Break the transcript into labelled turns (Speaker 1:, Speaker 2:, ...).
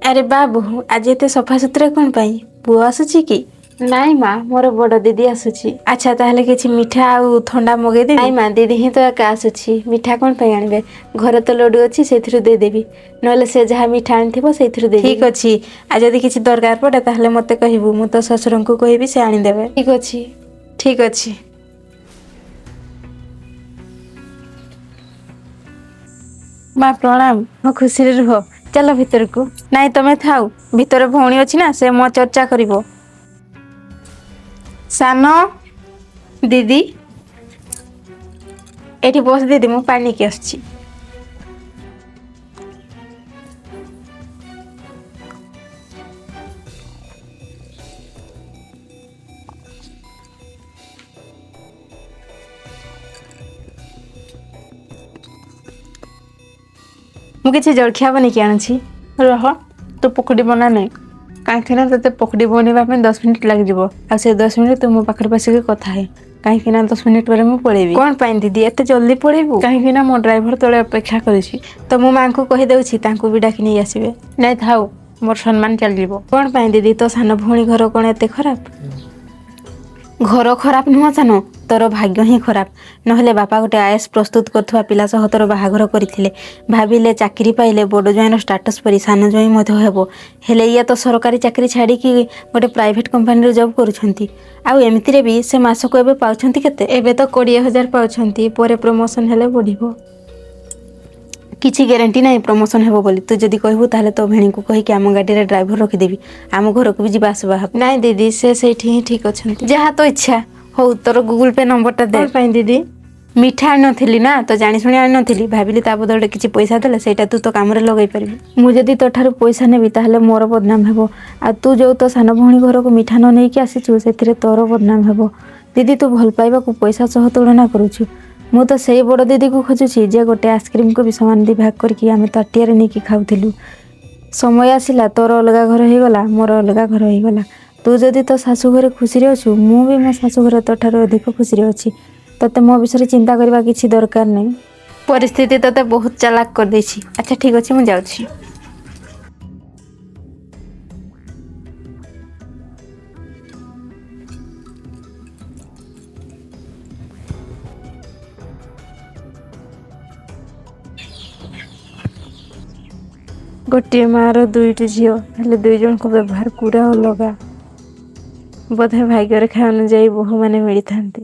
Speaker 1: ଆରେ ବା ବୋହୂ, ଆଜି ଏତେ ସଫାସୁତୁରା କ'ଣ ପାଇଁ? ପୁଅ ଆସୁଛି କି? ନାଇଁ ମା, ମୋର ବଡ଼ ଦିଦି ଆସୁଛି। ଆଚ୍ଛା, ତାହେଲେ କିଛି ମିଠା ଆଉ ଥଣ୍ଡା ମଗେଇଦେବି? ନାଇଁ ମା, ଦିଦି ହିଁ ତ ଏକା ଆସୁଛି, ମିଠା କ'ଣ ପାଇଁ ଆଣିବେ? ଘରେ ତ ଲଡୁ ଅଛି, ସେଇଥିରୁ ଦେଇଦେବି। ନହେଲେ ସେ ଯାହା ମିଠା ଆଣିଥିବ ସେଇଥିରୁ ଦେଇଦେବି। ଠିକ୍ ଅଛି। ଆଉ ଯଦି କିଛି ଦରକାର ପଡ଼େ ତାହେଲେ ମୋତେ କହିବୁ, ମୁଁ ତ ଶ୍ୱଶୁରଙ୍କୁ କହିବି, ସେ ଆଣିଦେବେ। ଠିକ୍ ଅଛି, ଠିକ୍ ଅଛି।
Speaker 2: ମା, ପ୍ରଣାମ।
Speaker 1: ହଁ, ଖୁସିରେ ରୁହ। ଚାଲ ଭିତରକୁ। ନାଇଁ, ତମେ ଥାଉ, ଭିତରେ ଭଉଣୀ ଅଛି ନା, ସେ ମୋ ଚର୍ଚ୍ଚା କରିବ। ସାନ ଦିଦି, ଏଠି ବସ ଦିଦି, ମୁଁ ପାଣି ନେଇକି ଆସୁଛି। ମୁଁ କିଛି ଜଳଖିଆ ବନେଇକି ଆଣୁଛି।
Speaker 2: ରହ, ତୁ ପକୁଡ଼ି ବନା ନାହିଁ, କାହିଁକି ନା ତୋତେ ପକୁଡ଼ି ବନେଇବା ପାଇଁ 10 ମିନିଟ୍ ଲାଗିଯିବ। ଆଉ ସେ 10 ମିନିଟ୍ ତୁ ମୋ ପାଖରେ ବସିକି କଥା ହେ, କାହିଁକି ନା 10 ମିନିଟ୍ ପରେ ମୁଁ ପଳେଇବି।
Speaker 1: କ'ଣ ପାଇଁ ଦିଦି, ଏତେ ଜଲ୍ଦି ପଳେଇବୁ?
Speaker 2: କାହିଁକି ନା ମୋ ଡ୍ରାଇଭର ତଳେ ଅପେକ୍ଷା କରିଛି।
Speaker 1: ତ ମୁଁ ମାଙ୍କୁ କହିଦେଉଛି, ତାଙ୍କୁ ବି ଡାକି ନେଇ ଆସିବେ।
Speaker 2: ନାଇଁ, ଥାଉ, ମୋର ସମ୍ମାନ ଚାଲିଯିବ।
Speaker 1: କ'ଣ ପାଇଁ ଦିଦି, ତୋ ସାନ ଭଉଣୀ ଘର କ'ଣ ଏତେ ଖରାପ? ଘର ଖରାପ ନୁହଁ ସାନ, ତୋର ଭାଗ୍ୟ ହିଁ ଖରାପ। ନହେଲେ ବାପା ଗୋଟେ ଆଏସ୍ ପ୍ରସ୍ତୁତ କରୁଥିବା ପିଲା ସହ ତୋର ବାହାଘର କରିଥିଲେ। ଭାବିଲେ ଚାକିରି ପାଇଲେ ବଡ଼ ଜ୍ୱାଇଁର ଷ୍ଟାଟସ୍ ପରି ସାନ ଜ୍ୱାଇଁ ମଧ୍ୟ ହେବ। ହେଲେ ଇଏ ତ ସରକାରୀ ଚାକିରି ଛାଡ଼ିକି ଗୋଟେ ପ୍ରାଇଭେଟ୍ କମ୍ପାନୀରେ ଜବ୍ କରୁଛନ୍ତି। ଆଉ ଏମିତିରେ ବି ସେ ମାସକୁ ଏବେ ପାଉଛନ୍ତି କେତେ? ଏବେ ତ 20,000 ପାଉଛନ୍ତି, ପରେ ପ୍ରମୋସନ୍ ହେଲେ ବଢ଼ିବ। କିଛି ଗ୍ୟାରେଣ୍ଟି ନାହିଁ ପ୍ରମୋସନ୍ ହେବ ବୋଲି। ତୁ ଯଦି କହିବୁ ତାହେଲେ ତୋ ଭେଣୀକୁ କହିକି ଆମ ଗାଡ଼ିରେ ଡ୍ରାଇଭର ରଖିଦେବି, ଆମ ଘରକୁ ବି ଯିବା ଆସିବା ହେବ। ନାଇଁ ଦିଦି, ସେ ସେଇଠି ହିଁ ଠିକ୍ ଅଛନ୍ତି। ଯାହା ତୋ ଇଚ୍ଛା। ହଉ, ତୋର ଗୁଗୁଲ ପେ ନମ୍ବରଟା ଦେ।
Speaker 2: କ'ଣ ପାଇଁ ଦିଦି?
Speaker 1: ମିଠା ଆଣିନଥିଲି ନା, ତ ଜାଣିଶୁଣି ଆଣିନଥିଲି। ଭାବିଲି ତା ବଦଳରେ କିଛି ପଇସା ଦେଲେ ସେଇଟା ତୁ ତୋ କାମରେ ଲଗାଇ ପାରିବୁ। ମୁଁ ଯଦି ତୋ ଠାରୁ ପଇସା ନେବି ତାହେଲେ ମୋର ବଦନାମ ହେବ, ଆଉ ତୁ ଯେଉଁ ତୋ ସାନ ଭଉଣୀ ଘରକୁ ମିଠା ନ ନେଇକି ଆସିଛୁ ସେଥିରେ ତୋର ବଦନାମ ହେବ। ଦିଦି, ତୁ ଭଲ ପାଇବାକୁ ପଇସା ସହ ତୁଳନା କରୁଛୁ। ମୁଁ ତ ସେଇ ବଡ଼ ଦିଦିକୁ ଖୋଜୁଛି, ଯେ ଗୋଟେ ଆଇସ୍କ୍ରିମକୁ ବି ସମାନ ଦି ଭାଗ କରିକି ଆମେ ତାଟିଆରେ ନେଇକି ଖାଉଥିଲୁ। ସମୟ ଆସିଲା, ତୋର ଅଲଗା ଘର ହେଇଗଲା, ମୋର ଅଲଗା ଘର ହେଇଗଲା। ତୁ ଯଦି ତୋ ଶାଶୁ ଘରେ ଖୁସିରେ ଅଛୁ, ମୁଁ ବି ମୋ ଶାଶୁ ଘରେ ତୋ ଠାରୁ ଅଧିକ ଖୁସିରେ ଅଛି। ତୋତେ ମୋ ବିଷୟରେ ଚିନ୍ତା କରିବା କିଛି ଦରକାର ନାହିଁ। ପରିସ୍ଥିତି ତୋତେ ବହୁତ ଚାଲାକ କରିଦେଇଛି। ଆଚ୍ଛା, ଠିକ୍ ଅଛି, ମୁଁ ଯାଉଛି।
Speaker 2: ଗୋଟିଏ ମାଆର ଦୁଇଟି ଝିଅ, ହେଲେ ଦୁଇ ଜଣଙ୍କ ବ୍ୟବହାର ପୁରା ଅଲଗା। ବୋଧେ ଭାଗ୍ୟରେଖା ଅନୁଯାୟୀ ବୋହୂମାନେ ମିଳିଥାନ୍ତି।